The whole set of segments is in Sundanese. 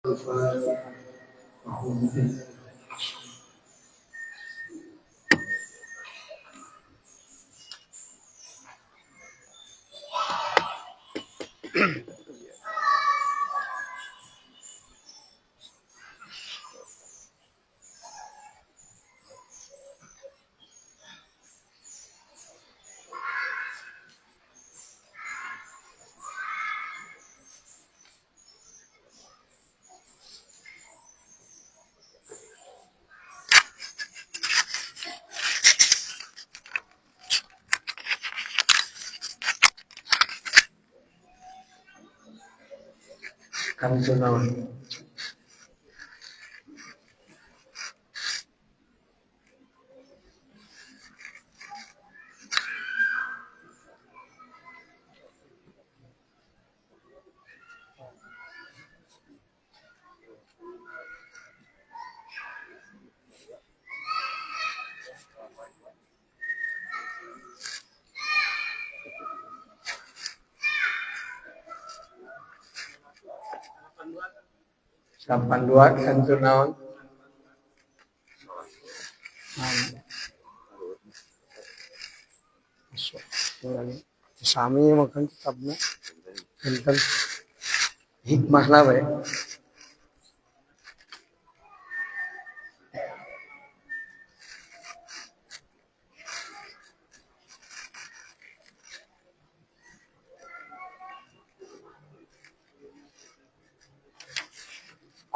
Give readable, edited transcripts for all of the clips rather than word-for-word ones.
الفاتحة. أعوذ بالله. Kan naon? Delapan dua kan tuh naon? Sami makan kitabna enten hikmahna we.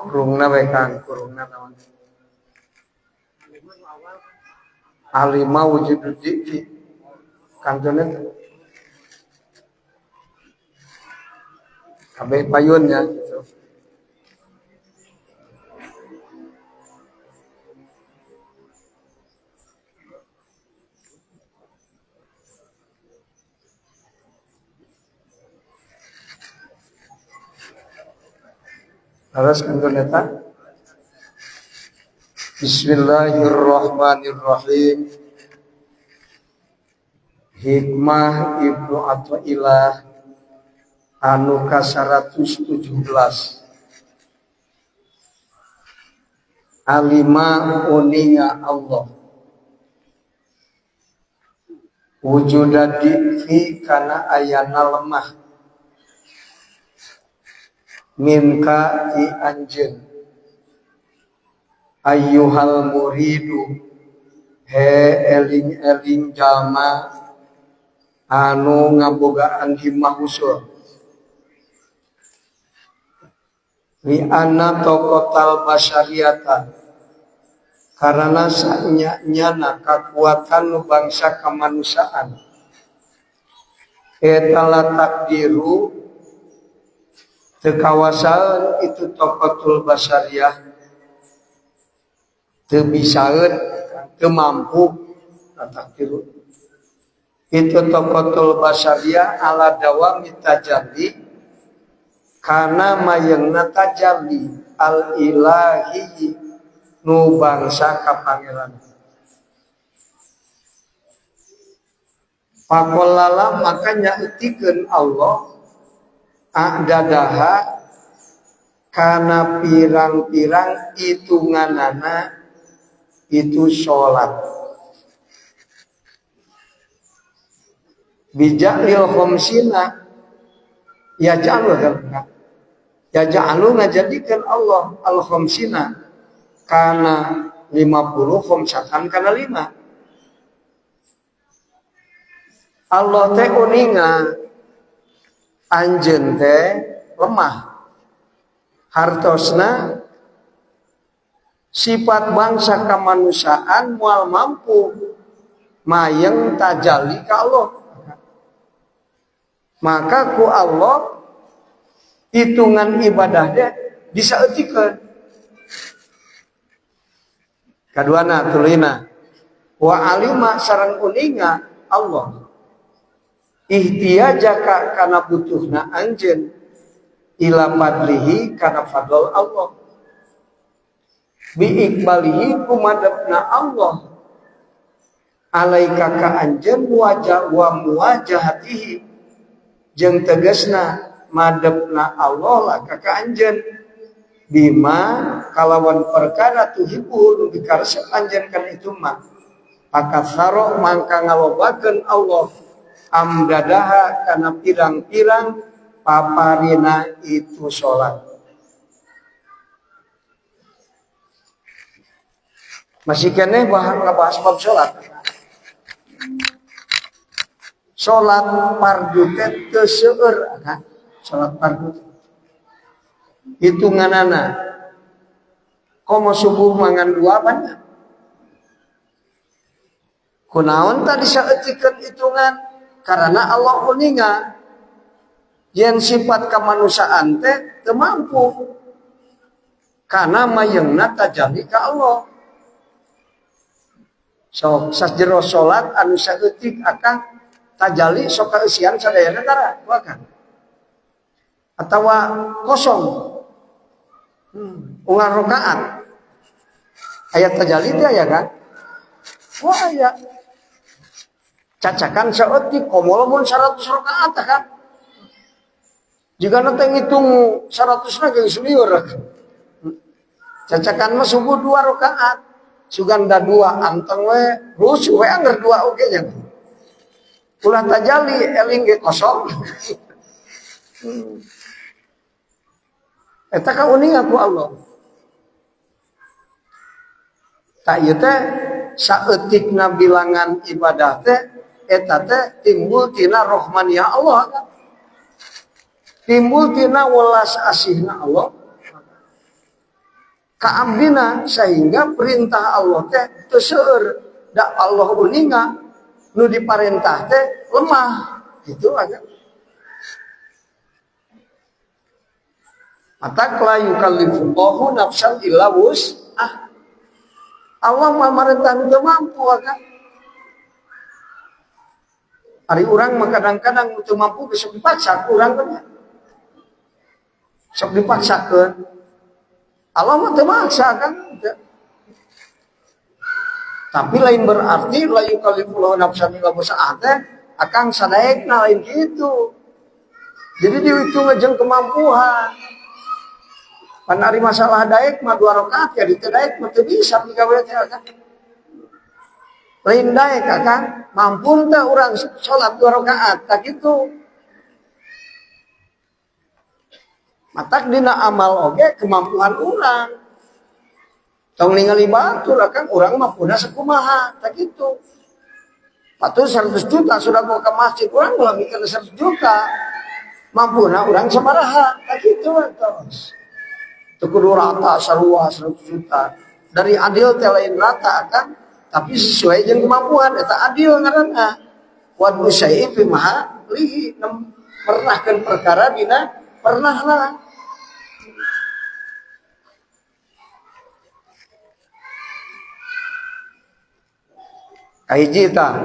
Kurungna we, Kang, kurungna naon? Alima wujud fi kantone kabeh payun ya gitu. Laras kantun eta. Bismillahirrahmanirrahim. Hikmah Ibnu Athaillah anu ka 117. Alima uninga Allah wujuda fi kana ayana lemah minka ti anjeun ayyuhal muridu he eling-eling jalma anu ngabogaan himmah usul li anna tokotal basyariata karena sanya-nyana kakuatan nu bangsa kemanusiaan eta la takdiru teu kawasaeun itu tokotul basyariah teu bisaeun, teu mampu takdiru itu tokotul basyariah ala dawami tajalli kana mayengna tajalli al ilahi nu bangsa ka pangeran. Pakolala makanya etikeun Allah a'dadaha kana pirang-pirang hitunganana itu sholat bijalil khomsina ya ja'alu ya ja'alu ngajadikeun Allah al khomsina kana 50 khomsatan kana 5. Allah teh uninga anjeun teh lemah hartosna sifat bangsa kemanusiaan moal mampu mayeng tajalli ka Allah, maka ku Allah hitungan ibadahnya disaeutikeun. Kaduana tulina wa alima sareng uninga Allah ihtiyajaka kana butuhna anjeun ila fadlihi kana fadl Allah bi ikbalihi kumadepna Allah alaika ka anjeun wajah wa muwajahatihi jeung tegasna madepna Allah lah ka anjeun Bima kalawan perkara tuhibbu nu dikaresep anjeun kana itu mah. Pakatsaro mangka ngalobakeun Allah amdadaha kana pirang-pirang paparina itu salat. Masih keneh ngabahas bab salat. Salat fardu teh teu seueur kan? Salat fardu teh hitunganana komo subuh mangan dua banyak. Kunaon tadi saeutikeun hitungan karena Allah uninga yen sifat kemanusiaan teh teu mampu karena mayengna tajalli ka Allah. Sok sajero salat anu saeutik akang tajalli sok kaeusian sadayana tara kan atawa kosong unggal rakaat ayat tajalli teh aya kan. Wah aya cacakan saeutik komo lamun 100 rakaat kan. Jika nanti ngitung 100 na geus lieur. Cacakan mah subuh 2 rakaat. Suganda 2 anteng we rusuh we angger 2 oge nya. Ulah tajalli eling ge kosong. Eta kauninga ku Allah. Tak ieu teh saeutikna bilangan ibadah teh eta teh timbul tina rahmaniyah Allah kan. Timbul tina welas asihna Allah ka abdina sehingga perintah Allah teh teu seueur da Allah uninga nu diparentah teh lemah gitu aja. Matak la yukallifullahu nafsan illa wus'aha. Allah mah marentah nu teu mampu kan. Ari urang mah kadang-kadang nu teu mampu besok dipaksa ku urang kan. Sok dipaksakeun. Allah mah teu maksa kan. Tapi lain berarti la yukallifullahu nafsan illa wus'aha teh akang sadaekna lain kitu. Jadi dihitung jeung kemampuan. Pan ari masalah daek mah 2 rakaat ya diteu daek mah teu bisa digawe teh akang. Lain daek akang mampu teu urang salat 2 rakaat tak kitu. Matak dina amal oge kemampuan urang. Tong ningali batur akang urang mah puna sakumaha tak kitu. Patuh 100 juta sudah gua ke masjid urang ulah mikir 100 juta. Mampuna urang sabaraha tak kitu tos. Teu kudu rata sarua 100 juta. Dari adil teh lain rata akang, tapi sesuai jeung kemampuan eta adil ngaranna. Wa syai'i fi mahalihi pernahkeun perkara dina pernah lah. Kahiji tah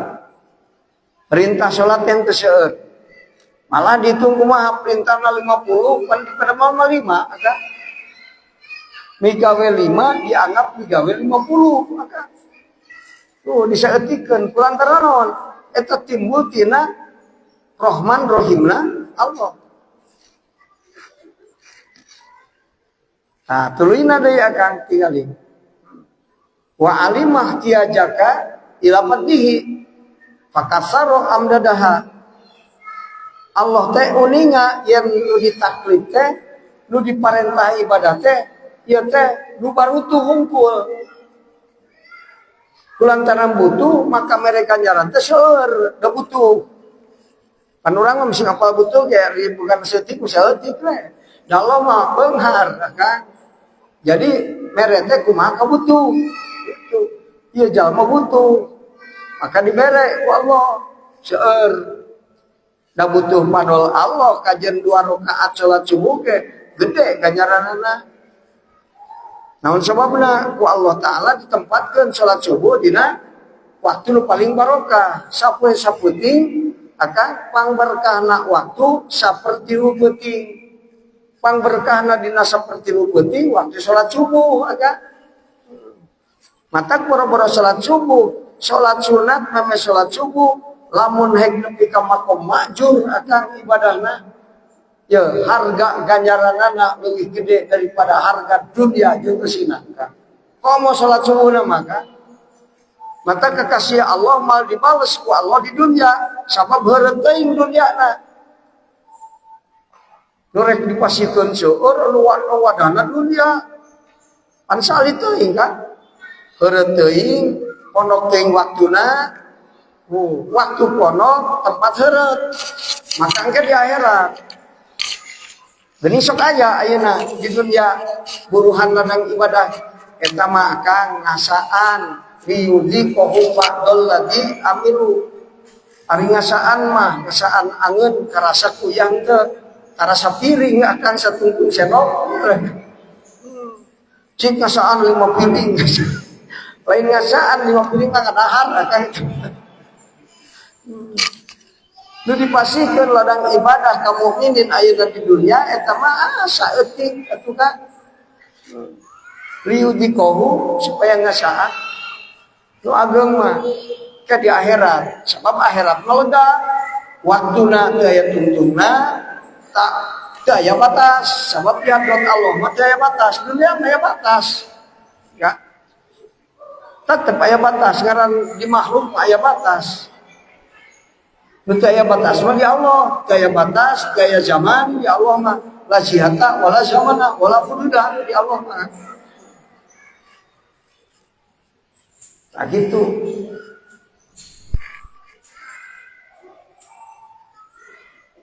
perintah salat yang teu seueur. Malah dihitung kumaha perintahna 50 pan pada mau 5 aka. Migawe 5 dianggap migawe 50 maka. Tuh disaeutikeun kulantaran naon? Eta timbul tina Rahman Rahimna Allah. Nah, tuluyna deui akang tingali. Wa alimah tiajaka ila fadlihi fakasaro amdadaha. Allah teh uninga yen nu ditaklif teh nu diparentah ibadah teh ieu teh nu barutuh hungkul. Kulantaran butuh maka mereka nyaran teh seueur da butuh. Pan urang mah mesti ngapal butuh ge bukan seutik seutik we. Da Allah mah beunghar kan. Jadi mere teh kumaha kabutuh. Gitu. Ieu jalma butuh. Maka dibere ku Allah seueur. Da butuh padol Allah kajian 2 rakaat salat subuh ge gede ganjaranana. Naon sababna ku Allah Ta'ala ditempatkeun salat subuh dina waktu nu paling barokah sapoe saputing akan pangberkahna waktu sapertilu peuting pangberkahna dina sapertilu peuting waktu salat subuh akan matak boro-boro salat subuh salat sunat meme salat subuh lamun hek nepi ka makom makjur akan ibadahna Ya harga ganjaranana leuwih gede daripada harga dunia jeung eusina. Komo salat subuh maka maka kekasih Allah mal dibales ku Allah di dunia sabab heureut teuing duniana. Nu rek dipasikeun seueur nu wadana dunia. Pan saalit teuing kan? Heureut teuing, pondok teuing waktuna, waktu pondok tempat heureut. Maka engke di akhirat. Geuning sok aya ayeuna di dunia buruhan ladang ibadah eta mah akang ngasaan liyudziqahum ba'dal ladzi amilu. Ari ngasaan mah ngasaan angeun karasa kuyang teu karasa piring akang satungtung sendok. Cik ngasaan 5 piring. Lain ngasaan 5 piring mah ngadahar akang. Nu dipasihkeun ladang ibadah ka mukminin ayeuna di dunia eta mah saeutik atuh ka. Liyudzikohu supaya ngasaan nu ageng mah ke di akhirat sebab akhirat mah lega waktuna teu aya tungtungna tak teu aya batas sebab di hadrat Allah mah teu aya batas dunia mah aya batas ya tetep aya batas ngaran di makhluk mah aya batas. Nu teu aya batas mah di Allah, teu aya batas, teu aya zaman di Allah mah la jihata wala zamana wala hududa di Allah mah. Tah gitu.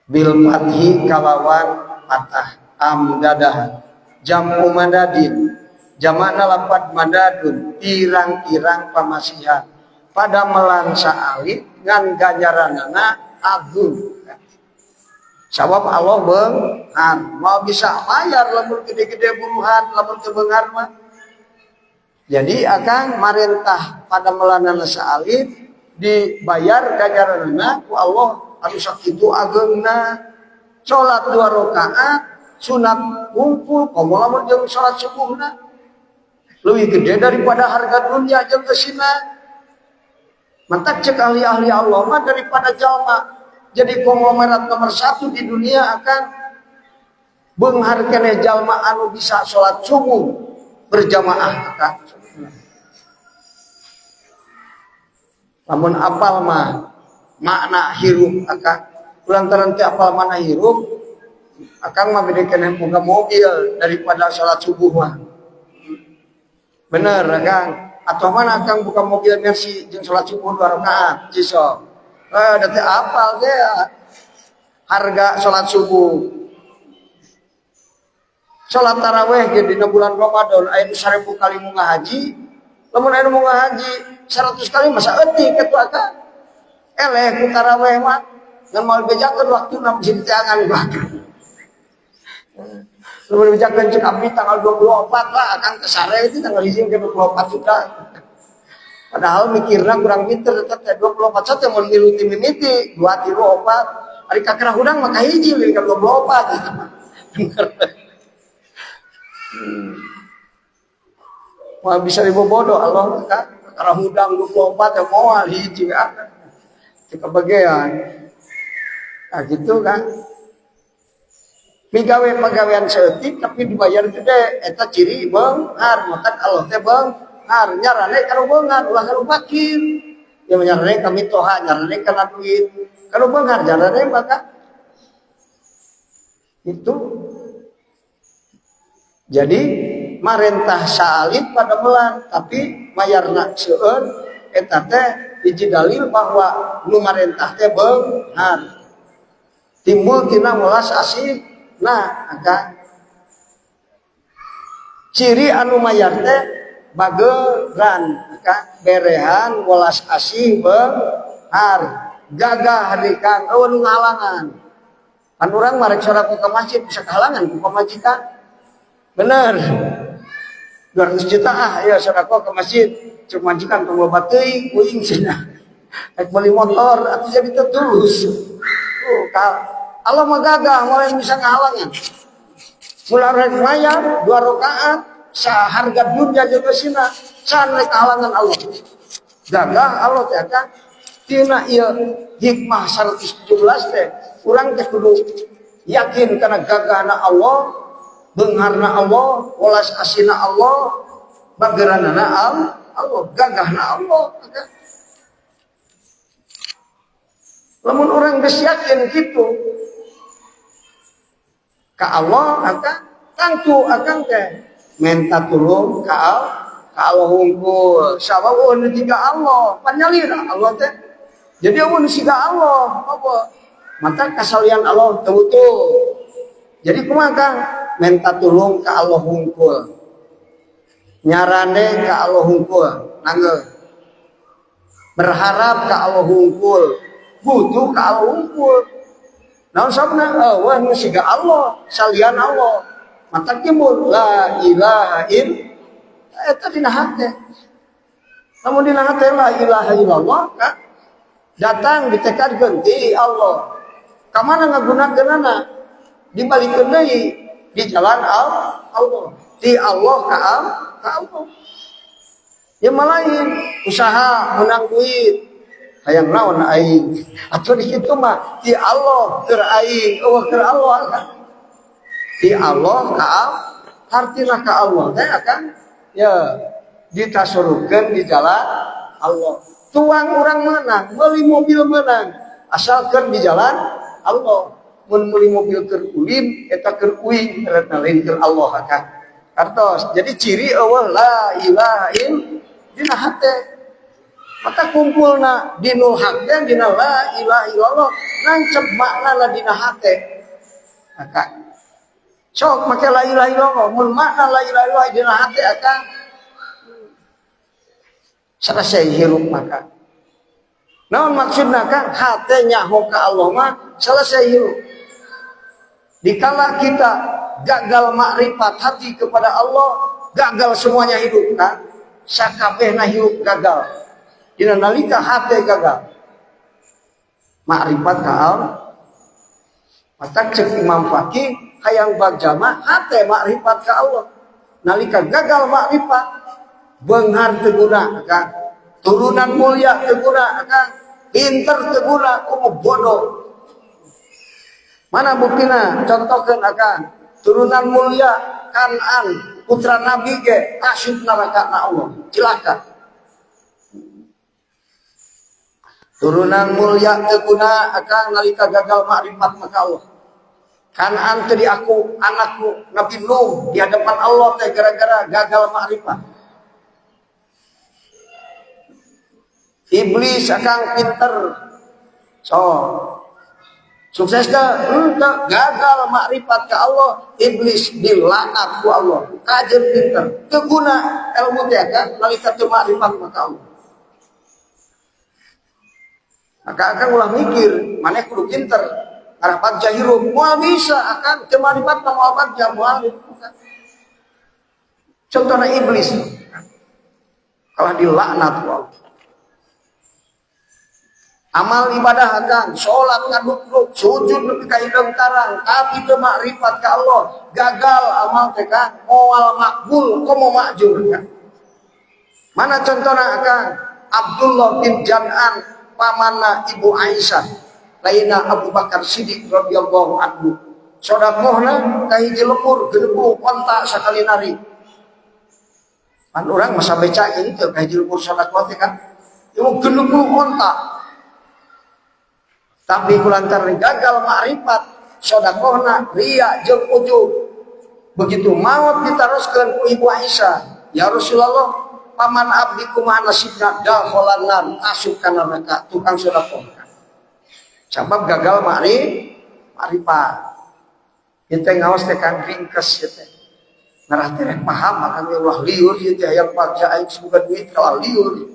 Bil fathi kalawan patah amdadah jamu madadin jamana lapat madadun pirang-pirang pamasihan pada melan saalit ngan ganjaranana agung. Sabab Allah beunghar, mau bisa bayar lamun gede-gede buruhan, lamun teu beunghar mah. Jadi akang marentah pada melanana saalit dibayar ganjaranana ku Allah anu sakitu ageungna. Salat 2 rakaat sunat kumpul komo lamun jeung salat subuhna leuwih gede daripada harga dunia jeung eusina. Mantak cek ahli-ahli Allah mah daripada jalma jadi konglomerat nomor 1 di dunia akan beunghar keneh jalma anu bisa salat subuh berjamaah akan. Lamun apal mah makna hirup akan lantaran teu apal makna hirup akang mah bede keneh boga mobil daripada salat subuh mah. Bener akang. Atau mana akang buka mobil Mercy jeung salat subuh 2 rakaat ciso. Da teu apal teh harga salat subuh. Salat taraweh ge dina bulan Ramadan aya nu 1000 kali munggah haji, lamun aya nu munggah haji 100 kali masa eutik atuh akang. Eleh ku taraweh mah ngan moal bejakeun waktuna bisi diteangan ku akang. Lamun bejakeun cek abdi tanggal 24 lah akang kesare itu tanggal hiji ke 24 sudah. Padahal mikirna kurang pinter tetep teh 24 sate mun milu ti mimiti 2 3 4. Ari kakara hudang mah kahiji leuwih ka 24. Wah bisa dibobodo Allah mah ka kakara hudang 24 ya moal hiji ka. Teu kabagean. Nah gitu kan. Migawe pagawean saeutik tapi dibayar gede eta ciri beunghar maka Allah teh beunghar nyarane kana beunghar ulah kana fakir ya nyarane ka mitoha nyarane kana duit kana beunghar nyarane maka itu jadi marentah saalit pada melan tapi mayarna seueur eta teh hiji dalil bahwa nu marentah teh beunghar timbul tina welas asih. Nah, maka ciri anu mayar teh bageran, maka berehan welas asih beunghar gagah hari kang eueuh nu ngahalangan. Kan urang mah rek sedekah ka masjid bisa kahalangan ku pamajikan. Bener. 200 juta ah ya sedekah ke masjid, cek majikan tong loba teuing uing cenah. Rek beli motor atuh jadi teu tulus. Tuh, Allah mah gagah moal bisa ngahalangan. Mula rek mayar 2 rakaat saharga dunia jeung eusina can rek halangan Allah. Gagah Allah teh kan tina ieu hikmah 117 teh urang teh kudu Yakin karena gagahna Allah, beungharna Allah, welas asihna Allah, bageranana Allah, gagahna Allah. Lamun urang geus yakin kitu ka Allah, akan tangtu akan teh minta tulung ka Allah hungkul. Sabab euweuh nu siga Allah, panyalira Allah teh. Jadi euweuh nu siga Allah, apa? Mata kasalian Allah teu butuh. Jadi kumaha Kang? Minta tulung ka Allah hungkul. Nyarande ka Allah hungkul, nangge. Berharap ka Allah hungkul, butuh ka Allah hungkul. Naon sababna? Euweuh nu siga Allah, salian Allah. Mata timbul la ilaha illa eta dina hate. Lamun dina hate la ilaha illallah, Kak, datang ditekadkeun ti Allah. Ka mana ngagunakeunana? Dibalikeun deui di jalan Allah. Ti Allah ka Allah. Ya malain usaha menang duit. Hayang naon aing? Atuh di kitu mah ti Allah keur aing, euweuh keur Allah kan. Ti Allah ka artina ka Allah teh akan ya ditasurupkeun di jalan Allah. Tuang orang menang, beli mobil menang, asalkan di jalan Allah. Mun meuli mobil keur ulin, eta keur uing, karena lain keur Allah akan. Kartos. Jadi ciri euweuh la ilaha illa dina hate. Maka kumpulna dinul haq teh dina la ilaha illallah nancep maknana dina hate. Maka sok make la ilaha illallah, mun makna la ilaha illallah dina hate akan selesai hirup maka. Naon maksudna Kang? Hate nyaho ka Allah mah selesai hirup. Dikala kita gagal makrifat hati kepada Allah, gagal semuanya hidup kan? Sakabehna hirup gagal. Dina nalika hate gagal. Makrifat ka Allah. Mata cek Imam Fakih hayang bagja mah hate makrifat ka Allah. Nalika gagal makrifat, beunghar teu guna kan? Turunan mulia teu guna kan? Pinter teu guna, komo bodoh. Mana buktina? Contohkeun akan turunan mulia Kan'an putra Nabi ge asup neraka na Allah, cilaka. Turunan mulia teu guna akan nalika gagal makrifat maka Allah. Kan'an teu diaku anakku Nabi Nuh di hadapan Allah teh gara-gara gagal makrifat. Iblis akan pinter. So sukses dah, entah gagal makrifat ke Allah, iblis dilaknat ku Allah. Kajen pinter, keguna ilmu teh kan nalika teu makrifat maka Allah. Maka akan ulah mikir, maneh kudu pinter, ngarah bagja hirup, moal bisa akan teu makrifat mah moal bagja, moal. Contohna iblis. Kalah dilaknat ku Allah. Amal ibadah akan sholat ngaduk-duk, sujud nepi ka hideung tarang, tapi teu makrifat ka Allah, gagal amal teh ka moal makbul, komo makjur kan. Mana contohna akan Abdullah bin Jan'an, pamanna Ibu Aisyah, lainna Abu Bakar Siddiq radhiyallahu anhu. Sedekahna ka hiji lembur 60 onta sakali nari. Pan urang masa beca henteu ka hiji lembur sedekah teh kan. Ieu 60 onta. Tapi kulantaran gagal makrifat, sedekahna ria jeung ujub. Begitu maut ditaroskeun ku Ibu Aisyah, ya Rasulullah, paman abdi kumaha nasibna dakhalan nar, asup ka neraka tukang sedekah. Sabab gagal makrifat. Kita ngaos teh kang ringkes ieu teh. Ngarah teh rek paham maka ulah liur ieu teh hayang bagja aing sugan duit kalah liur.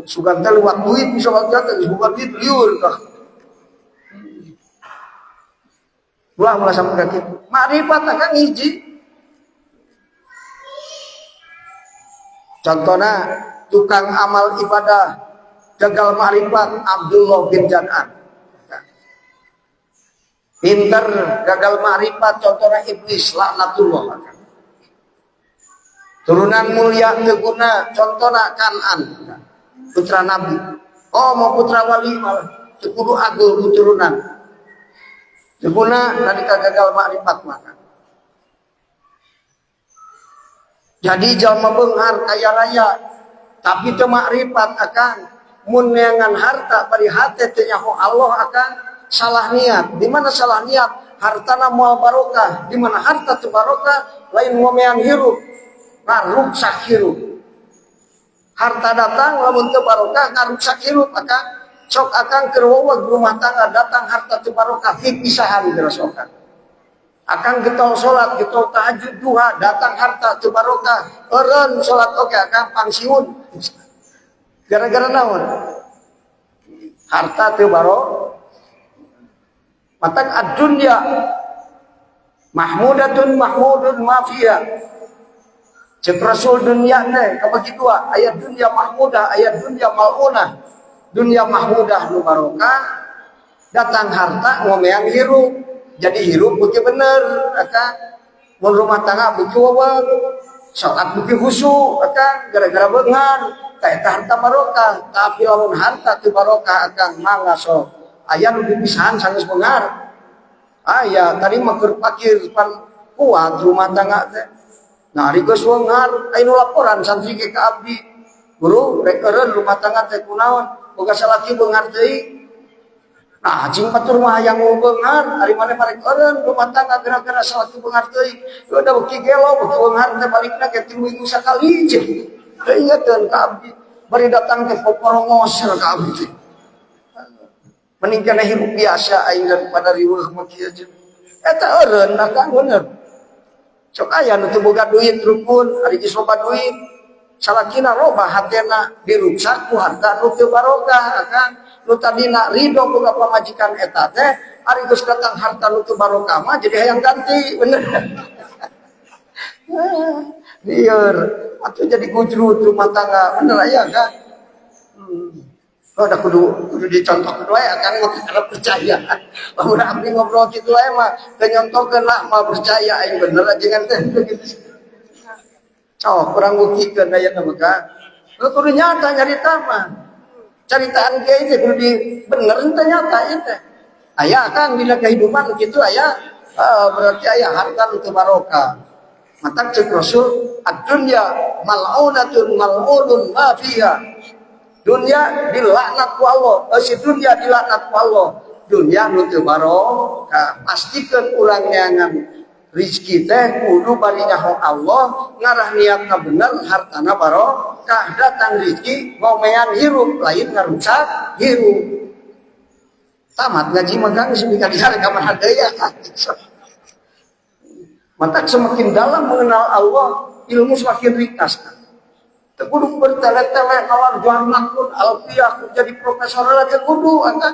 Sugan teh lewat duit bisa bagja teh sugan duit liur kah. Ulah ulah sampai ka kitu. Makrifat akan hiji. Contohna tukang amal ibadah gagal makrifat Abdullah bin Jan'an. Pinter gagal makrifat contohna iblis laknatullah. Turunan mulia teu guna contohna Kan'an putra Nabi. Oh mau putra wali malah teu kudu agul ku turunan. Teu guna nalika gagal makrifat mah. Jadi jalma beunghar kaya raya tapi teu makrifat akang, mun neangan harta bari hate teu nyaho Allah akang, salah niat. Di mana salah niat, hartana moal barokah. Di mana harta teu barokah, lain ngomean hirup, ngaruksak hirup. Harta datang lamun teu barokah ngaruksak hirup akang. Sok akang keur weweg rumah tangga datang harta teu barokah pipisahan gerosokan. Akang getol salat, getol tahajud duha, datang harta teu barokah, eureun salat oge akang pangsiun. Gara-gara naon? Harta teu barokah. Matak ad-dunya mahmudatun mahmudun ma fiha. Cek Rasul dunia teh kabagi dua, aya dunia mahmudah, aya dunia malunah. Dunia mahmudah nu barokah, datang harta ngomean hirup. Jadi hirup beuki bener akang, mun rumah tangga beuki weweg, salat beuki khusyuk akang, gara-gara beunghar tah eta harta barokah. Tapi lamun harta teu barokah akang, mangga sok aya nu pipisahan sanggeus beunghar. Aya tadi mah keur pakir pan kuat rumah tangga teh. Nah, ari geus beunghar aya nu laporan santri ge ka abdi, guru rek eureun rumah tangga teh kunaon, boga salaki beunghar teuing. Nah, cing batur mah hayang beunghar, ari maneh marek eureun rumah tangga gara-gara salaki beunghar teuing. Udah beuki gelo, beuki beunghar teh balikna ge 3 minggu sakali cing. Teu ingeteun ka abdi, bari datang teh poporongos ka abdi teh. Mending kana hirup biasa aing daripada riweuh mah kieu jeung. Eta eureun akang bener. Sok aya nu teu boga duit rukun, ari geus loba duit, salakina loba hatena diruksak ku harta nu teu barokah akang. Nu tadina ridho boga pamajikan eta teh, ari geus datang harta nu teu barokah mah jadi hayang ganti, bener. Lieur atuh jadi gujrut rumah tangga, bener aya kan? Oh, da kudu dicontohkeun wae akang mah karena percaya. Lamun abdi ngobrol kitu wae mah teu nyontohkeun lah mah percaya aing bener ajengan teh gitu. Sok kurang buktikeun aya mah ka. Lu kudu nyata nyarita mah. Caritaan kieu teh kudu di bener teh nyata ieu teh. Aya akang dina kehidupan kitu aya, berarti aya harta nu teu barokah. Matak ceuk Rasul, ad-dunya mal'unatun mal'unun ma fiha. Dunia dilaknat ku Allah, si dunia dilaknat ku Allah. Dunia nu teu barokah. Pastikeun urang neangan rizki teh kudu bari nyaho Allah, ngarah niatna bener, hartana barokah, datang rizki ngomean hirup, lain ngarusak hirup. Tamat ngaji mah kang geus mika disare ka mana deui ya. Matak semakin dalam mengenal Allah, ilmu semakin ringkas. Teu kudu bertele-tele nalar jual alfiah jadi profesor lagi kudu angkat.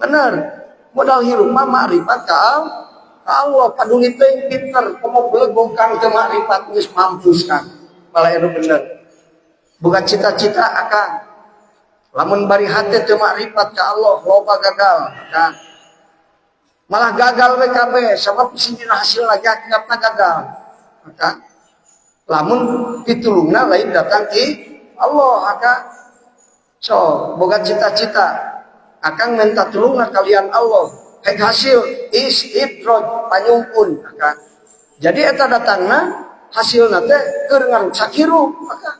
Bener. Modal hirup mah makrifat ka Allah, paduli teuing pinter komo belegong kang teu makrifat geus mampus kang. Malah anu bener. Boga cita-cita akang. Lamun bari hate teu makrifat ka Allah, loba gagal kang. Malah gagal we kabeh sabab sing hasil lagi hakikatna gagal. Maka lamun pitulungna lain datang ti Allah akang. So, boga cita-cita akang minta tulungna kalian Allah. Hek hasil istidraj panyungkun akang. Jadi eta datangna hasilna teh keur ngaruksak hirup akang.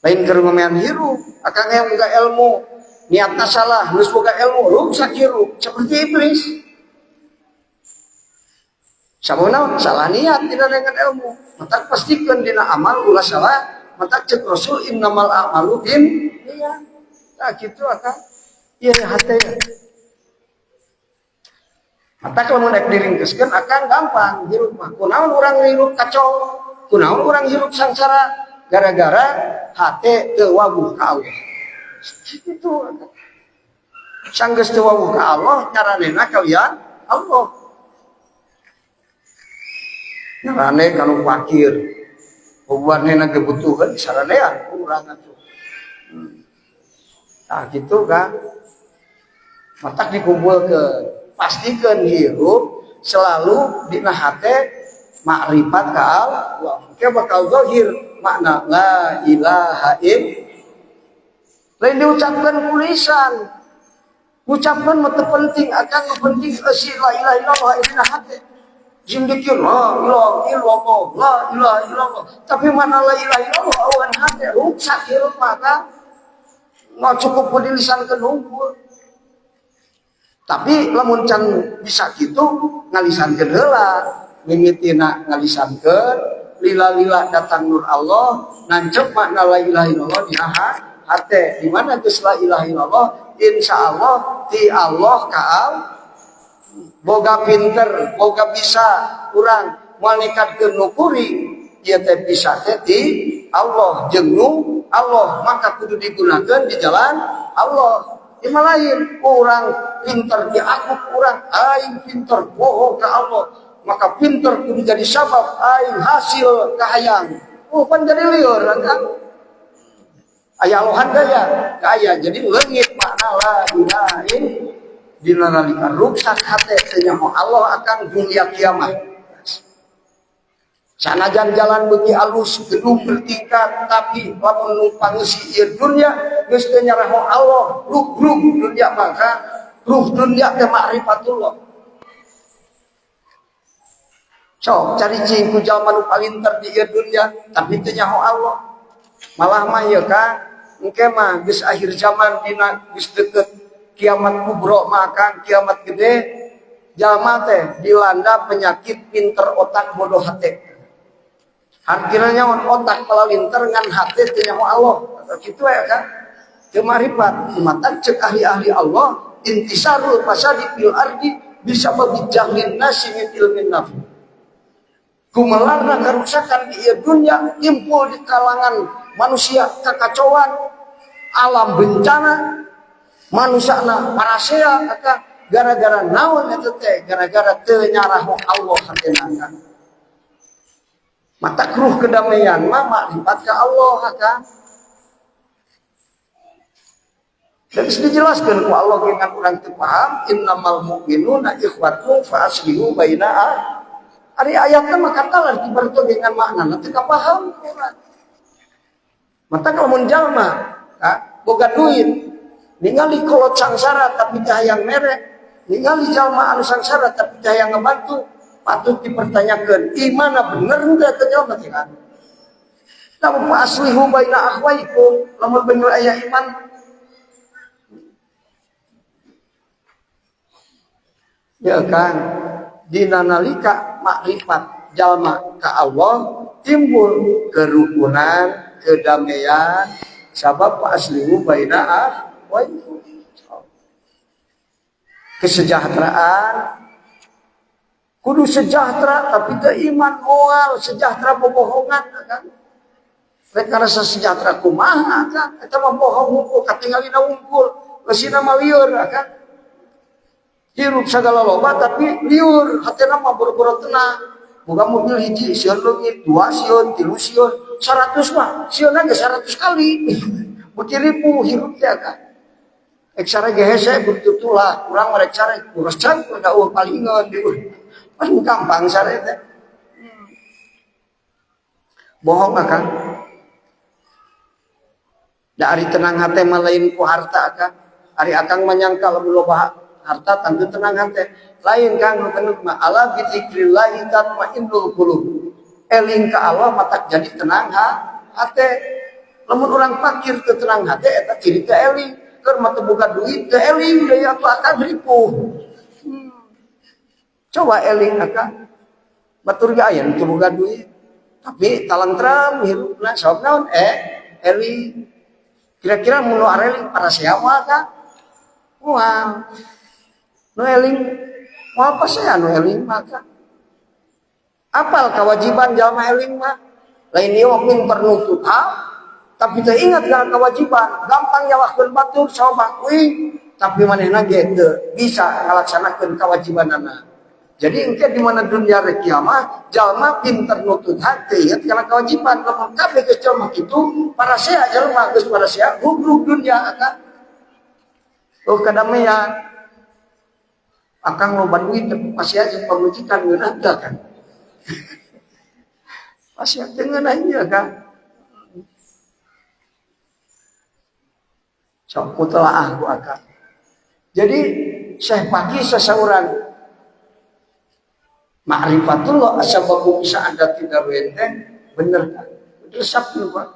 Lain keur ngomean hirup, akang yang boga ilmu, niatna salah, geus boga ilmu, ruksak hirup seperti iblis. Sabab salah niat tidak dengan ilmu. Matak pastikan dina amal ulah salah, matak cek Rasul innamal a'malu bin niat. Nah gitu akang. Iya hate ya. Matak lamun rek diringkeskeun akang gampang hirup mah. Kunaon urang hirup kacau, kunaon urang hirup sangsara gara-gara hate teu wawuh ka Allah. Gitu. Sanggeus teu wawuh ka Allah, nyaranena kalian Allah. Nyarane kanu fakir. Bubuanna kebutuhan disaranean urang atuh. Nah gitu kan. Matak dikumpulkeun. Pastikan hirup selalu dina hate makrifat ka Allah. Ke bakal zahir makna la ilaha illa. Lain diucapkan ku lisan. Ngucapkeun mah teu penting, akang nu penting eusi la ilaha illallah dina hate. Jing dikir la ilaha illallah, la ilaha illallah. Tapi mana la ilaha illallah awan hate ruksak hirup maka nggak cukup ku dilisankeun hungkul. Tapi lamun can bisa kitu ngalisankeun heula, mimitina ngalisankeun lila-lila datang nur Allah nancep makna la ilaha illallah di hate. Di mana geus la ilaha illallah, insyaallah ti Allah ka Allah. Boga pinter, boga bisa urang moal nekatkeun nu kuring ieu teh bisa teh ti Allah jeung nu Allah, maka kudu digunakeun di jalan Allah. Di lain orang pinter diaku urang aing pinter bohong ka Allah, maka pinter kudu jadi sabab aing hasil kahayang. Oh pan jadi lieur kan? Aya lohan daya kaya jadi leungit makna la ilaha illallah dina nalika ruksak hate teu nyaho Allah akan dunia kiamat. Sanajan jalan beuki alus, gedung bertingkat, tapi lamun nu pangeusi ieu dunia geus teu nyaraho Allah, ruh dunia maka ruh dunia teh ma'rifatullah. Sok cari cing ku jalma nu palinter di ieu dunia tapi teu nyaho Allah. Malah mah ieu ka engke mah geus akhir zaman dina geus deukeut kiamat kubro mah kiamat gede, jalma teh dilanda penyakit pinter otak bodoh hate. Artinya nyawan otak palalinter ngan hate teu nyaho Allah. Kitu ya kan? Teu marifat. Mata cek ahli-ahli Allah intisarul fasadi fil ardi bisa babijahlin nasi min ilmin nafi. Gumelarna kerusakan di ieu dunia timbul di kalangan manusia kekacauan, alam bencana, manusiana parasea maka gara-gara naon eta teh gara-gara teu nyaraho Allah hatena kan. Mata kruh kedamaian mah makrifat ka Allah kan. Dan dijelaskan ku Allah dengan urang teu paham innamal mu'minuna ikhwatun fa aslihu baina. Ari ayatna mah katalah diberto dengan makna teu kapaham urang. Mata kalau mun jalma boga duit ningali kolot sangsara tapi teu hayang mere, ningali jalma anu sangsara tapi teu hayang ngabantu, patut dipertanyakan imana bener henteu teu jalma teh kan. Lamun aslihu baina akhwaikum, lamun bener aya iman ya kan, dina nalika makrifat jalma ka Allah timbul kerukunan, kedamaian, sabab aslihu baina akhwaikum, kesejahteraan. Kudu sejahtera tapi teu iman moal sejahtera bobohongan kan. Rek ngarasa sejahtera kumaha kan eta mah bohong hungkul katingalina wungkul geusina mah lieur kan. Hirup sagala loba tapi liur hatena mah boro-boro tenang. Boga mobil hiji sieun leungit, dua sieun, tilu sieun, 100 mah sieunna ge 100 kali. Beuki ripuh hirup teh kan. Ek sare ge hese bertutulah, urang mah rek sare kuresan da eueuh palingeun di pan gampang sare teh. Bohong akang. Da ari tenang hate mah lain ku harta akang. Ari akang mah nyangka lamun loba harta tentu tenang hate. Lain kang nu bener mah ala bi dzikrillah tatmainnul qulub. Eling ka Allah matak jadi tenang hate. Lamun urang fakir teu tenang hate eta ciri teu eling. Keur mah teu boga duit teu eling deui atuh akang ripuh. Coba eling akang. Batur ge aya nu teu boga duit. Tapi talangtram hirupna sabab naon? Eling. Kira-kira mun nu areling parasea moal ka? Moal. Nu eling moal pasea nu eling mah ka? Apal kewajiban jalma eling mah? Lain ieu mah pinter nutut hal, tapi teu ingat kana kewajiban, gampang nyalahkeun batur sabab kuing, tapi manehna ge teu bisa ngalaksanakeun kewajibanana. Jadi engke di mana dunia rek kiamah, jalma pinter nutut hati, ingat kana kewajiban. Lamun kabeh geus jalma kitu, parasea jalma geus parasea gugrug dunia akan. Oh kadamaian. Akang loba duit tapi masih aja pamajikan ngeunah teu kan. Masih teu ngeunah ieu kan. Sok kutelaah ku akang. Jadi Syekh Paki seseorang ma'rifatullah asbabu bisa anda tidak benteng bener kan? Resep Pak.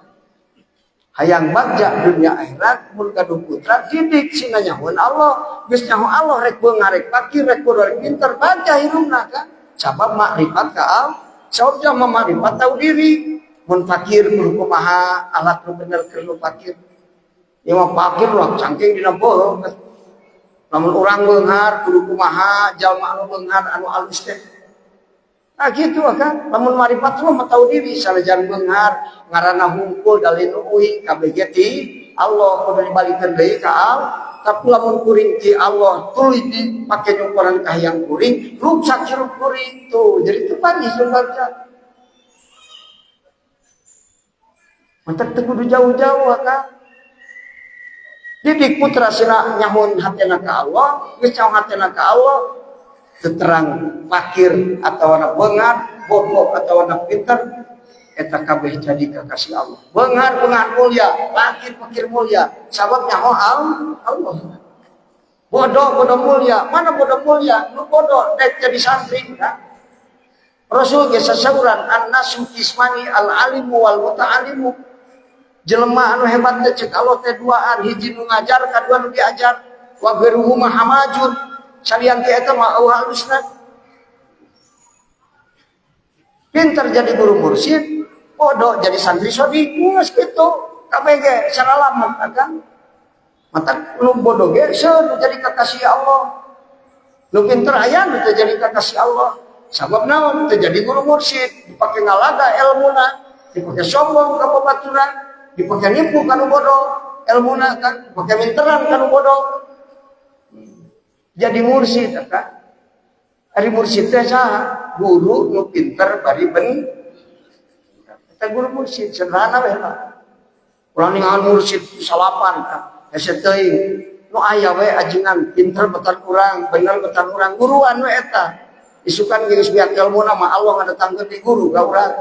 Hayang bagja dunia akhirat mun gaduh putra didik sina nyahoan Allah, geus nyaho Allah rek beunghar rek fakir rek bodoh rek pinter bagja hirupna kan. Sabab makrifat ka Allah, sabab jalma makrifat tahu diri. Mun fakir kudu kumaha alat nu bener keur nu fakir. Ieu mah fakir lah cangking dina beuheung. Lamun urang beunghar kudu kumaha jalma anu beunghar anu alus teh. Nah gitu kan, lamun marifat mah tahu diri sanajan beunghar ngaranna hungkul dalil nu uing kabeh ge ti Allah kudu dibalikeun deui ka Allah. Tapi lamun kuring ti Allah tuluy dipake nyukuran kahayang kuring, ruksak hirup kuring tuh. Jadi teu panggih jeung bagja. Mantak teu kudu jauh-jauh kan. Didik putra sina nyahun hatena ka Allah, geus nyaho hatena ka Allah, terang fakir atau anak beunghar, bodoh atau anak pinter, eta kabeh jadi kekasih Allah. Beunghar beunghar mulia, fakir fakir mulia, sabab nyaho Allah. Bodoh bodoh mulia, mana bodoh mulia? Nu bodoh dek jadi santri kan? Rasul ge sasauran an-nasu qismani al-alimu wal muta'alimu. Jelema anu hebat teh cek Allah teh duaan, hiji nu ngajar, kadua nu diajar. Wa ghairuhu mahamajun. Salian ti eta mah eueuh halusna. Pinter jadi guru mursyid, bodoh jadi santri sodik, geus kitu. Kabeh ge saralamet akang. Matak nu bodoh ge seur jadi kekasih Allah. Nu pinter aya nu teu jadi kekasih Allah. Sabab naon teu jadi guru mursyid, dipake ngalaga elmuna, dipake sombong ka babaturan, dipake nipu ka nu bodoh elmuna kan, dipake minteran ka nu bodoh. Jadi mursyid eta. Ari mursyid teh saha? Guru nu pinter bari ben. Eta guru mursyid sederhana we lah. Urang ningalan mursyid salapan hese teuing. Nu aya we ajengan pinter betan urang, bener betan urang, guruan we eta. Isukan geus biak ilmuna mah Allah ngadatangkeun di guru ka urang.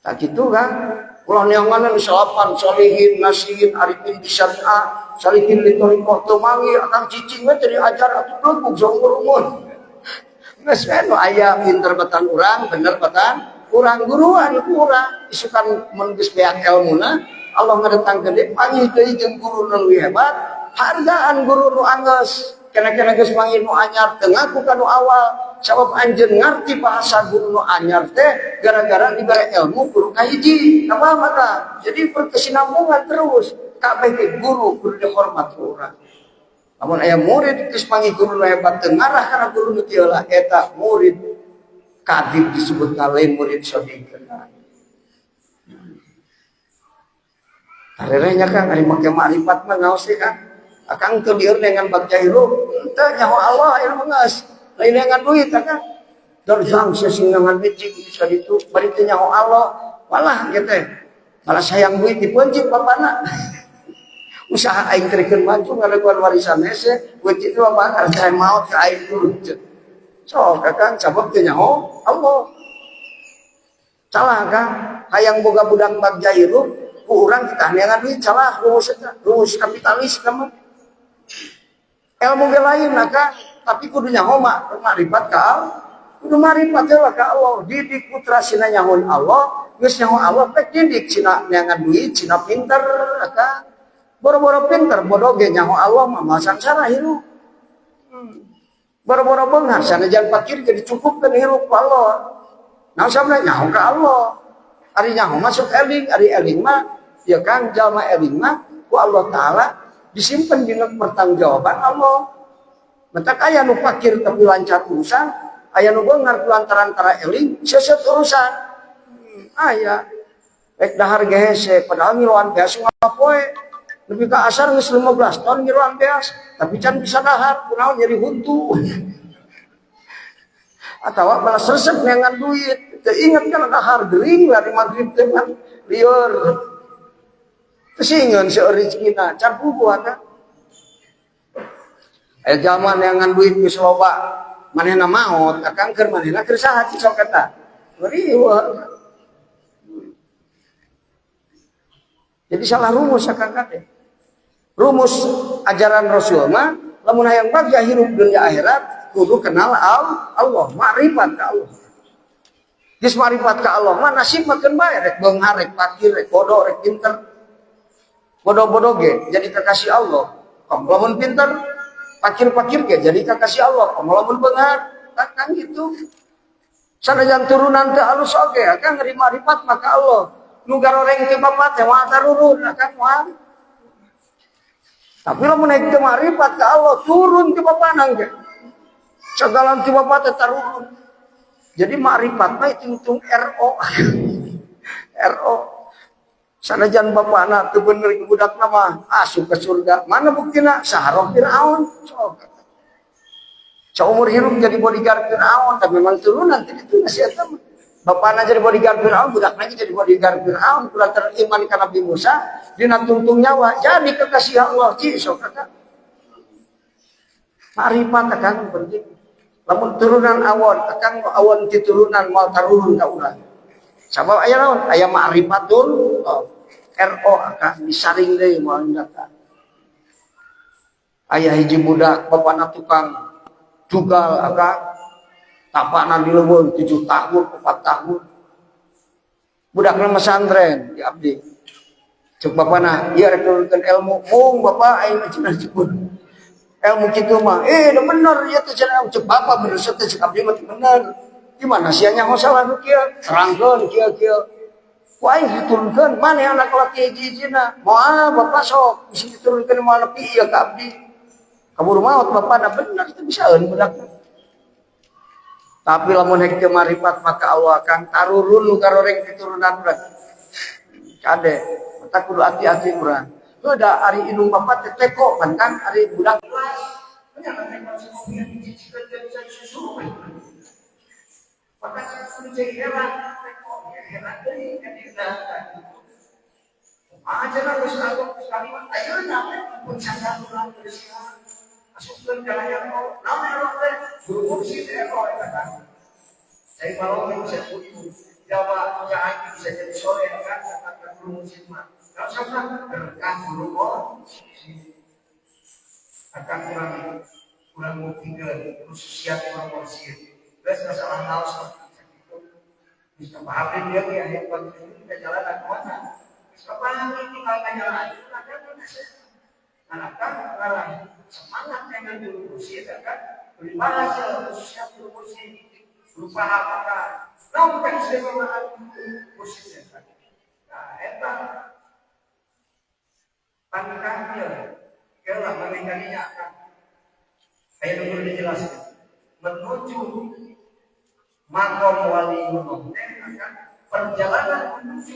Tak kitu kan? Ulah neangan nu salapan solihin, nasihin, arifin bisyariah, salihin li thariqah teu manggih akang cicing we teu diajar atuh blegug saumur-umur. Geus we nu aya pinter betan urang, bener betan urang, guruan ku urang. Isukan mun geus beak ilmuna, Allah ngadatangkeun deui panggih deui jeung guru nu leuwih hebat, hargaan guru nu anggeus. Kena-kena geus manggih nu anyar teu ngaku ka nu awal. Sabab anjeun ngarti bahasa guru nu anyar teh gara-gara dibere ilmu guru kahiji. Apa maka? Jadi berkesinambungan terus. Kabeh ge guru kudu dihormat ku urang. Lamun aya murid geus manggih guru nu hebat teu ngarah kana guru nu teu lah eta murid kadib disebut lain murid sodik. Tarerehnya Kang ari make makrifat mah ngaos teh Kang. Akang teu lieur dengan bagja hirup, teu nyaho Allah ieu mah geus. Lain dengan duit akang. Darjang sia sing ngan duit cik bisa ditu bari teu nyaho Allah. Walah kieu teh. Malah sayang duit dipencit bapana. Usaha aing kerekeun maju ngalakuan warisan hese, duit itu apa saya maot ka aing dulu. Sok akang sabab teu nyaho Allah. Salah Kang, hayang boga budak bagja hirup, ku urang kita neangan duit salah rumus eta, rumus kapitalis mah. Ilmu ge lain maka tapi kudu nyaho makrifat ka Allah. Kudu makrifat lah ka Allah. Didik putra sina nyahun Allah, geus nyaho Allah pek didik sina neangan duit, sina pinter ka. Boro-boro pinter bodoh ge nyaho Allah mah moal sangsara hirup. Boro-boro beunghar sanajan fakir ge dicukupkeun hirup ku Allah. Naon sababna nyaho ka Allah. Ari nyaho masuk eling, ari eling mah ya Kang jalma eling mah ku Allah Taala disimpan dina pertanggungjawaban Allah. Mentak aya nu fakir tapi lancar urusan, aya nu beunghar kulantaran tara eling seset urusan. Aya rek dahar ge hese padahal ngiluan beas ngapoe. Lebih ka asar geus 15 tahun ngiluan beas, tapi can bisa dahar kunaon nyeri huntu. Atawa balas resep neangan duit, teu inget kana dahar gering lah di maghrib teh kan lieur. Tesingeun seueur rezekina, can puguh atuh. Aya jalma neangan duit geus loba, manehna maot, akang keur manehna keur saha cik sok eta. Riweuh. Jadi salah rumus akang kade. Rumus ajaran Rasul mah lamun hayang bagja hirup dunia akhirat kudu kenal Allah, makrifat ka Allah. Geus makrifat ka Allah mah nasib makeun bae rek beunghar, rek fakir, rek bodoh, rek pinter. Bodoh-bodoh ge jadi kekasih Allah. Lamun pinter, fakir-fakir ge jadi kekasih Allah. Lamun beunghar kan gitu. Sanajan turunan teu alus oge akang ngeri makrifat maka Allah. Nu garoreng ti bapak teh moal tarurun akang moal. Tapi lamun naik teu makrifat ka Allah turun ti bapana ge. Sagalan ti bapak teh tarurun. Jadi makrifat mah hitung RO. RO. Sanajan bapana teu bener ke budakna mah asup ke surga. Mana buktina? Saharoh Firaun. Sok. Seumur hidup jadi bodyguard Firaun, tapi memang turunan tidak itu nasihat mah. Bapana jadi bodyguard Firaun, budakna jadi bodyguard Firaun, kurang teriman ka Nabi Musa, dina tungtung nyawa jadi kekasih Allah. Ci sok kakak. Makrifat akang penting. Lamun turunan awon, akang awon ti turunan moal tarurun ka urang. Sabab aya naon? Aya ma'rifatul oh, RO akang disaring deui moal data. Aya hiji budak bapana tukang jugal akang tapana di leuweung 7 tahun, 4 tahun. Budakna mesantren di abdi. Cek bapana, ieu rek nurunkeun ilmu, mung bapak aing mah cenah jepun. Ilmu kitu mah, da bener ieu teh cenah cek bapak bener teh cek abdi mah bener. Gimana sia nyaho salah nu kieu? Terangkeun kieu-kieu. Ku aing diturunkeun, maneh anak laki hiji-hijina. Moal bapak sok bisi diturunkeun moal nepi ieu ka abdi. Kaburu maot bapana bener teu bisaeun budakna. Tapi lamun hek teu marifat maka Allah akan tarurun nu garoreng diturunan urang. Kade, mata kudu hati-hati urang. Heuh da ari indung bapak teh teko kan kan ari budak kelas. Nya teko si dicicikeun jadi susu. Maka kudu jadi heran teko heran deui ka dina. Aja geus ageng geus kalimat ayeuna teh pun sadar urang geus asupkeun ka layar naon ero teh guru mursyid ero eta kan. Saya kalau bisa butuh Jawa ya bisa jadi soleh kan kata guru mursyid mah. Kalau sama berkah guru mursyid akan kurang mungkin khusus siap guru mursyid. Terus masalah naos seperti itu bisa paham dia ya yang penting kita jalan ke mana. Bisa paham tinggal jalan itu kan anak kan semangat dengan guru mursyid kan berbahasa khususnya guru mursyid berupa apakah sampai istimewa mursyid kan. Nah eta pangkahnya kela maneh akan saya nunggu dijelaskan menuju makom waliullah akan perjalanan menuju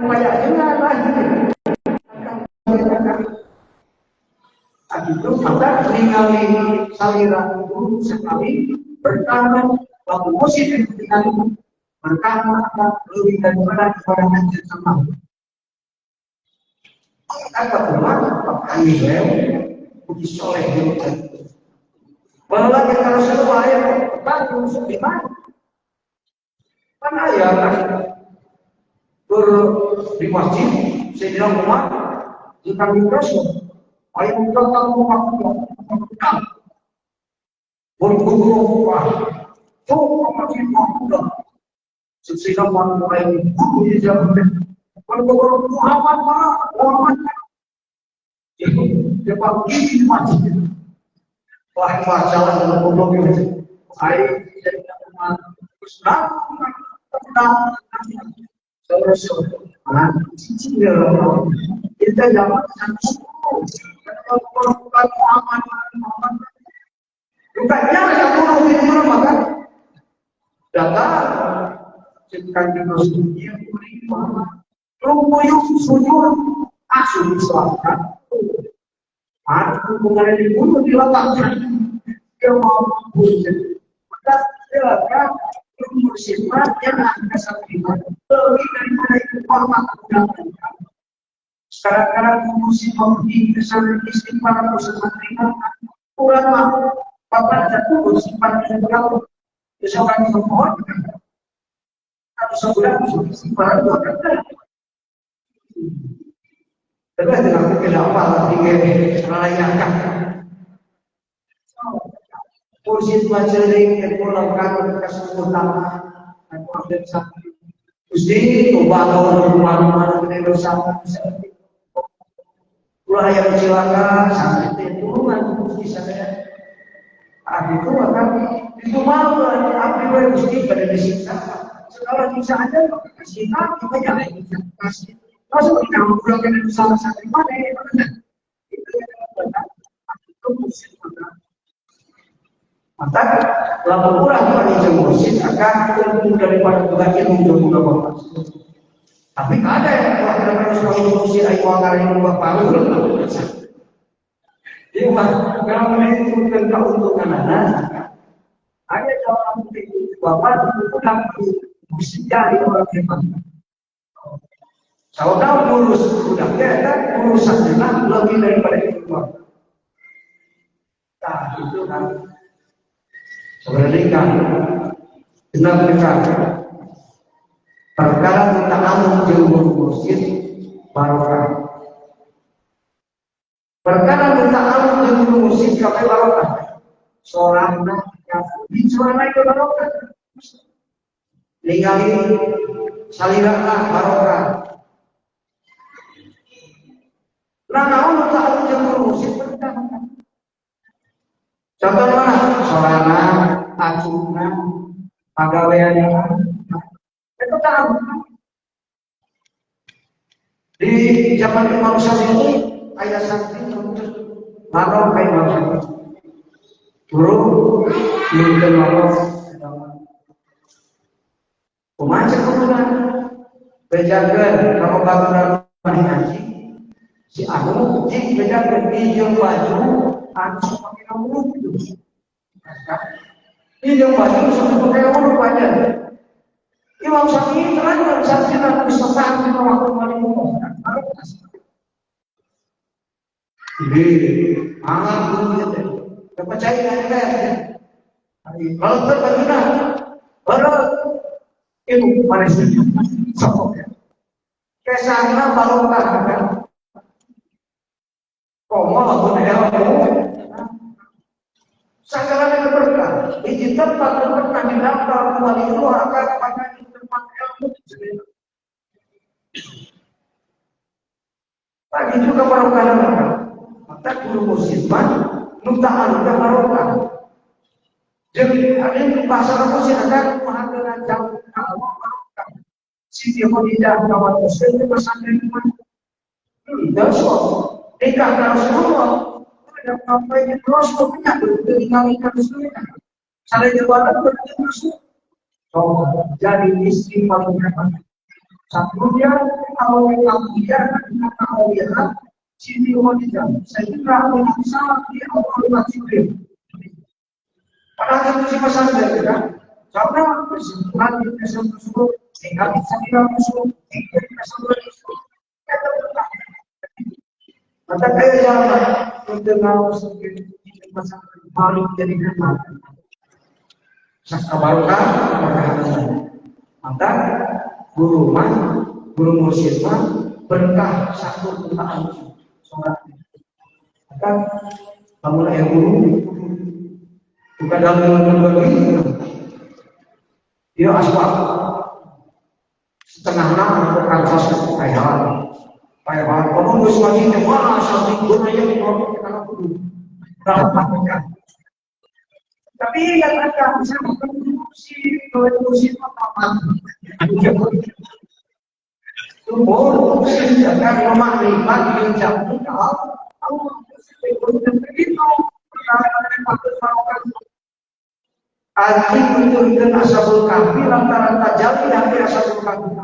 Banyak juga lahir. Itu maka ningali salira guru sekali pertama waktu musik ningali pertama akan lebih daripada kepada anjir sama. Kata Tuhan, kami puji soleh di bahwa kita semua ayat bagus di mana? Kan ayat ber di masjid Sayyidina Umar di kami Rasul ayat datang waktu berguru wah tuh masjid Muhammad Sayyidina Umar mulai guru di zaman kalau Muhammad Muhammad dia pergi di masjid. Wah, masalah dalam goblok itu. Ayo jadi Umar terus kita zaman bukannya yang bunuh di mana maka datang kanjeng Rasulnya lumuyuk sujud asu Islam. Aku kemarin dibunuh diletakkan dia mau bunuh. Maka silakan bersifat yang ada satu lebih daripada itu hormat undangan. Sekarang musibah di kesana istighfar bersama terima kurang mampu bapak jatuh bersifat yang berlaku besok kami memohon atau sebulan istighfar dua kali. Tapi dengan kenapa lagi merayakan mursyid majeling yang melakukan kesempurnaan aku ada satu Gusti tobat rumah-rumah dosa ulah yang cilaka sampai tulungan Gusti saya itu maka itu malu abdi we Gusti pada disiksa sekarang siksa aja kasih banyak kasih masuk kita menggunakan salah satu mana itu yang itu mursyid maka lamun urang mani mursyid akan untung daripada bukan ilmu jeung bapak. Tapi ada yang telah harus kami mursyid ayo ngarain bapak lu. Ieu mah kalau menentukan keuntungan anak ada jawaban itu bapak itu mursyid jadi orang hebat. Kalau tahu ngurus budaknya, kan urusannya lebih daripada itu. Nah, itu kan. Sebenarnya kan, benar kan. Perkara tentang amun jeung mursyid barokah. Perkara tentang amun jeung mursyid kabeh barokah. Sorana di sorana itu barokah. Ningali salirana barokah. Nah, naon tak jeung mursyid berkah. Contohnya sorana, acungna, pagaweanna. Itu tahu. Di zaman Imam Syafi'i aya santri marah ka Imam Syafi'i. Guru nyuruhkeun marah. Kumaha cek kumaha? Bejakeun ka baturan ngaji. Si anu jik bejakeun bijeng baju anu sok pake nguruk gitu. Bijeng baju sok pake nguruk panjang. Imam Syafi'i terang Syafi'i bisa tahan di waktu mali Jadi, angan guru gitu. Kepercayaan kan. Kalau berbagina, baru itu pada sokok. Kesana barokah kan. Komo lamun ilmu segala yang berkah. Di tempat yang pernah didaftar wali itu akan pada di tempat ilmu. Lagi juga barokah maka guru musibah nutaan ke barokah. Jadi ada bahasa Rasul akan menghadirkan jauh Allah barokah. Siti Khadijah kawan Muslim itu pesantren dosa. Nikah Rasulullah ada sampai terus punya tinggal Rasulullah. Saling jabatan berarti Rasul. Jadi istri paling hebat. Kemudian awal dia dengan Siti Khadijah, saya salah di awal Jibril. Padahal itu si pesantren kan, karena bersentuhan di pesantren tersebut, sehingga bisa tidak masuk, di pesantren tersebut. Maka kayak zaman untuk mau di pesantren baru jadi hemat. Saka barokah maka maka guru mah, guru mursyid mah berkah satu bukaan. Maka bangun ayah guru bukan dalam bagi dia aswak 5:30 ke kantor kayak kayak kamu harus lagi wah sampai gue nanya kalau kita guru berapa. Tapi yang ada bisa si kalau si apa umur jangan memaklumkan menjamu kalau begitu anjing menurunkan ashabul kahfi lantaran tajalli hati ashabul kahfi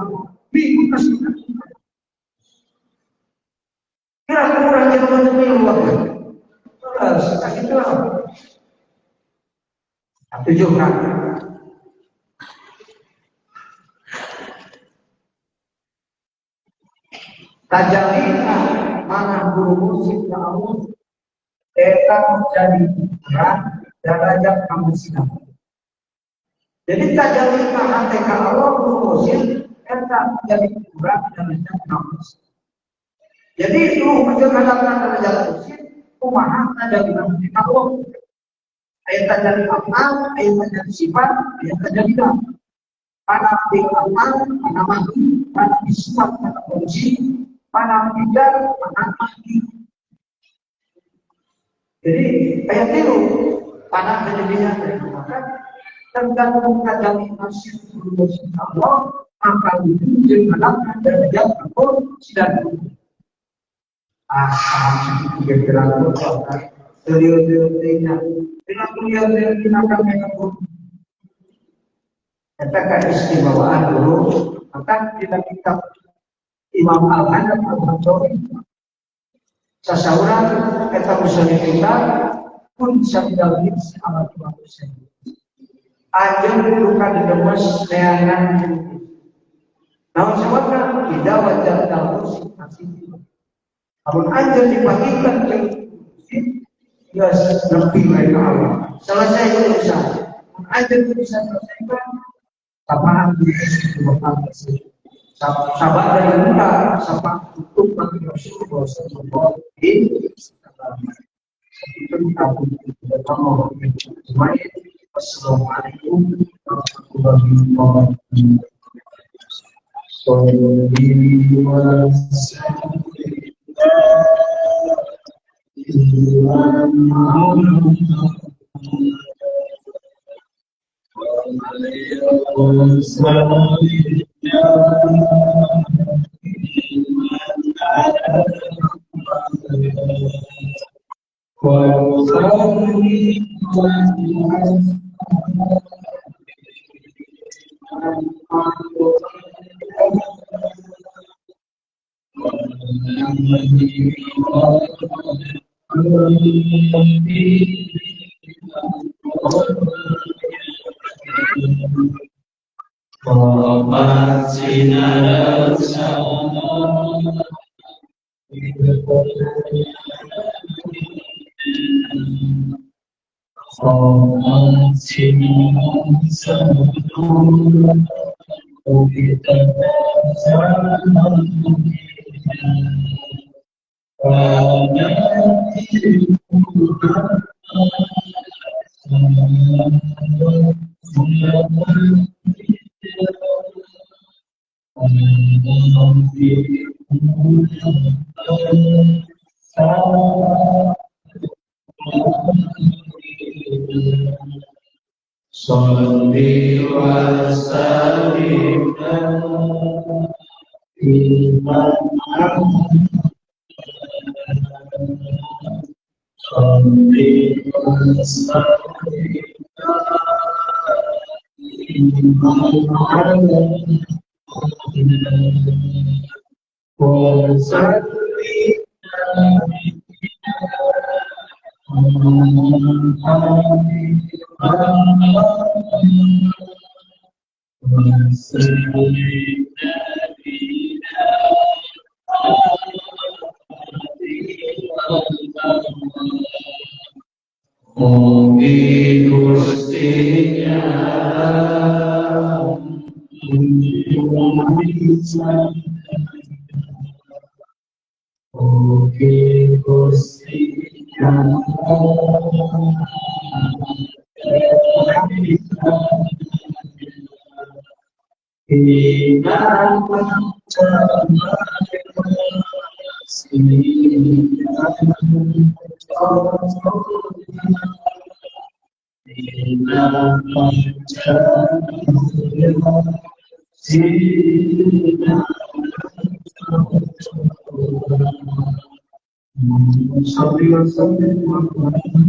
bingung kasih kira kurang yang menemui Allah terus itu tujuh kan. Tajalina mana guru mursyid ya Allah eta menjadi ukuran derajat kamu. Jadi tajalina hati ka Allah guru mursyid eta menjadi ukuran derajat kamu. Jadi itu menjadi derajat mursyid kumaha tajalina hati ka Allah. Ayat tajalli amal, ayat tajalli sifat, ayat tajalli mana bil amal, mana mati, mana ismat, mana kunci, mana tidak, mana mati. Jadi ayat itu panah kejadian maka tergantung tajalli masih guru Allah maka itu janganlah derajat atau tidak. Ah, kira-kira dengan beliau kata keistimewaan dulu, maka kita kitab Imam Al-Hasan Al-Banjari sasauran kata muslim kita pun sabdal hits ala manusia. Anjeun duka didemes neangan. Naon sababna tidak wajar dalam masih. Amun anjeun dipagikan jeung geus nepi bae ka Allah. Selesai urusan. Mun anjeun bisa selesaikan sapaan sabar dari muka sapa tutup bagi Rasulullah sallallahu alaihi wasallam. Wassalamualaikum warahmatullahi wabarakatuh. Salli wa sallim.